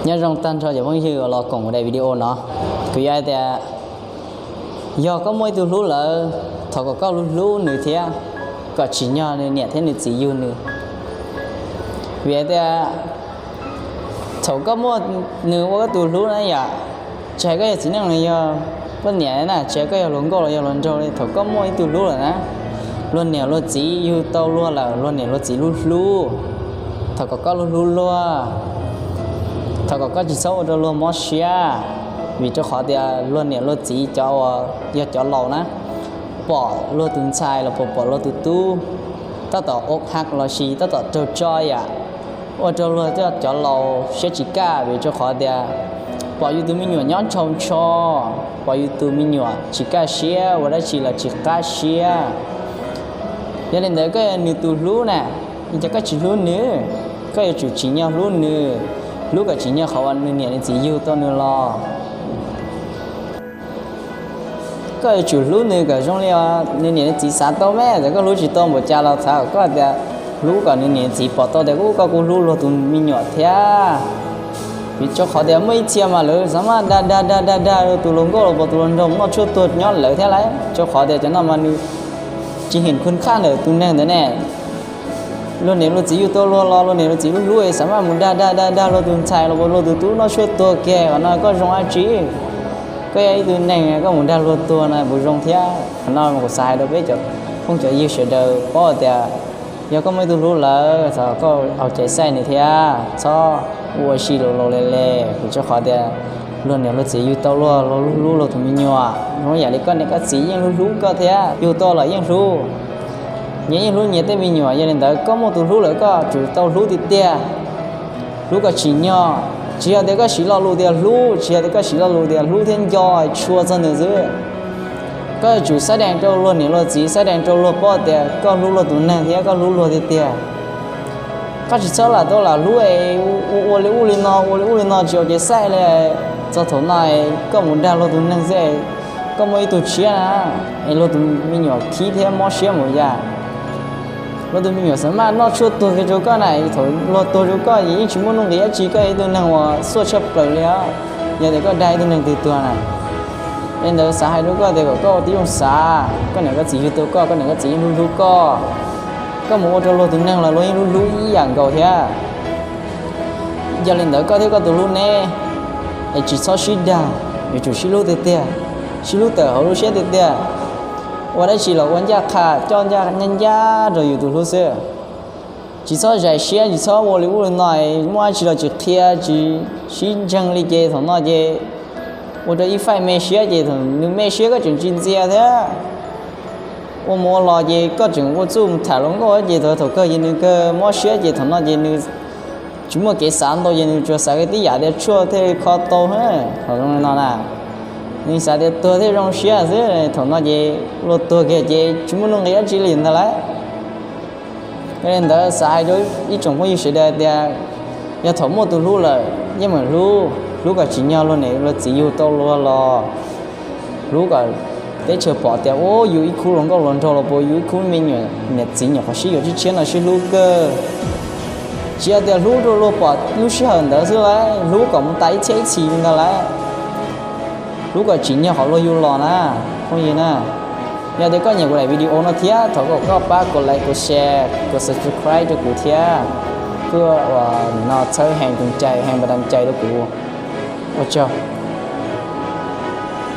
Nyob zoo tag nrho cov phooj ywg uas los koom daim video no. Kuv yuav hais tias, yog koj muaj ib tug hlub lawm, thov kom koj hlub hlub nws thiab, kom tsim nyog nws niam thiab nws txiv yug nws. Vim hais tias thaum koj muaj nws ua koj tus hlub na yom, tsis hais koj yog txiv neej los yog poj niam na, tsis hais koj yog hluas nkauj los yog hluas nraug li, thaum koj muaj ib tug hlub lawm na, luag niam luag txiv yug tau luag lawm, luag niam luag txiv hlub hlub, thov kom koj hlub hlub luag, thov kom koj tsis txhob ua rau luag mob siab, vim rau qhov tias luag niam luag txiv cov uas yog cov laus na, pom luag tus ntxhais los pom pom luag tus tub tab tom ua haj los sis tab tom raug tso yam, ua rau luag cov laus siab tsis kaj, vim rau qhov tias pom yus tus me nyuam nyob ntshaus ntsho, pom yus tus me nyuam tsis kaj siab, ua dab tsi los tsis qab siab. Yog li ntawd koj yog nws tus hlub na, cas koj tsis hlub nws? Koj yuav tsum tsim nyog hlub nws, hlub kom tsim nyog qhov uas nws niam nws txiv yug tau nws los. Koj yuav tsum hlub nws kom zoo li nws niam nws txiv xav tau me, txawm koj hlub tsis tau npaum cas los xav kom koj tias hlub kom nws niam nws txiv pom tau tias kuj koj kuj hlub luag tus me nyuam thiab. Vim rau qhov tias muaj ib txhia mas lawv xav mas dag dag dag dag dag tus hluas nkauj los pom tus hluas nraug noj tshuaj tuag nyob lawv thiab lauj, rau qhov tias cov no mas nws tsis heem khun khaj ntawm tus neeg ntawd ne. Luag niam luag txiv yug tau luag los luag niam luag txiv hlub hlub xav mas mus dag dag dag dag luag tus ntxhais los puas luag tus tub noj tshuaj tuag kiag, qhov no koj zoo dab tsi? Koj yog ib tug neeg koj mus dag luag tuag no puas zoo thiab? Qhov no kuv xav hais rau peb cov phooj cov ywg sawv daws paub tias yog koj muaj ib tug hlub lawm, thov koj au cai xaij nws thiab txhob ua si laus laus le le, vim rau qhov tias luag niam luag txiv yug tau luag, luag hlub hlub luag tus me nyuam zoo yam li koj niam koj txiv yeej hlub hlub koj thiab, yug tau los yeej hlub. Nyias yeej hlub nyias tej me nyuam, yog li ntawd koj muaj tus hlub lawm koj tsum tau hlub tiag tiag. Hlub kom tsim nyog, tsis yog tias koj siv lo lus tias hlub, tsis yog tias koj siv lo lus tias hlub thiab nco tshua txog nws xwb. Koj yuav tsum xab dees rau luag niam luag txiv, xab dees rau luag paub tias koj hlub luag tus neeg thiab koj hlub luag tiag tiag. Koj tsis txhob lam tau lam hlub es ua ua li ub li no, ua li ub li no tsis au cai xaij li. Txog thaum no koj mus dag luag tus neeg xwb, koj muaj ib tug tshiab na, es luag tus me nyuam khib thiab mob siab mus yam. Luag tus me nyuam xav mas noj tshuaj tuag kiag rau koj na, thaum luag tuag rau koj ces yeej tsis muaj nuj nqis dab tsi, koj yog ib tug neeg uas xuaj tshaj plaws li os. Yog tias koj dag ib tug neeg twg tuag na, li ntawd xav hais rau koj tias kom koj ua tib zoo xav, koj niam koj txiv yug tau koj, koj niam koj txiv yeej hlub hlub koj. Koj mus ua rau luag tus neeg los luag yeej hlub hlub ib yam nkaus thiab. Yog li ntawd koj thiab koj tus hlub neb es tsis txhob sib dag, yuav tsum sib hlub tiag tiag, sib hlub tawm hauv lub siab tiag tiag. Ua dab tsi los ua ncaj qha coj ncaj ncaj rau yus tus hlub xwb. Tsis txhob zais siab, tsis txhob ua li ub li no, muaj dab tsi los tsis qhia, tsis sib ntseeg li ces thaum no ces ua rau ib faij me siab ces thaum nws me siab koj tseem tsis ntxias thiab. Ua mus ua los ces koj tseem ua txuj mus tham hluas nkauj ces thaum kawg ces nws kawg mob siab ces thaum no ces nws tsis muaj kev xav ntau ces nws tsuas xav tib yam tias tshuaj thiaj li kho tau. Thaum zoo li no na, nws xav tias tuag thiaj zoo siab xwb, thaum no ces luag tuag kiag ces tsis muaj nuj nqis dab tsi li ntag lauj. Yog li ntawd xav hais rau ib tsoom phooj ywg sawv daws tias yog thaum muaj tus hlub lawm yeej meem hlub, hlub kom tsim nyog luag niam luag txiv yug tau luag los, hlub kom teb chaws pom tias ua yus ib khub hluas nkauj hluas nraug los puas yus ib khub me nyuam niam txiv nyuam qhuav sib yuav tshiab tshiab no sib hlub kawg. Tsis yog tias hlub rau luag pom lub sij hawm ntawd xwb lauj, hlub kom mus tas ib txhiab ib txhis li ntag lauj. Hlub kom tsim nyog qhov luag yug los na, phooj ywg na. Yog tias koj nyiam kuv daim video no thiab thov kom koj pab kom like, kom share, kom subscribe rau kuv thiab. Kuj ua nim no txhawb heev tus cai heev npa dam cai rau kuv. Ua tsaug.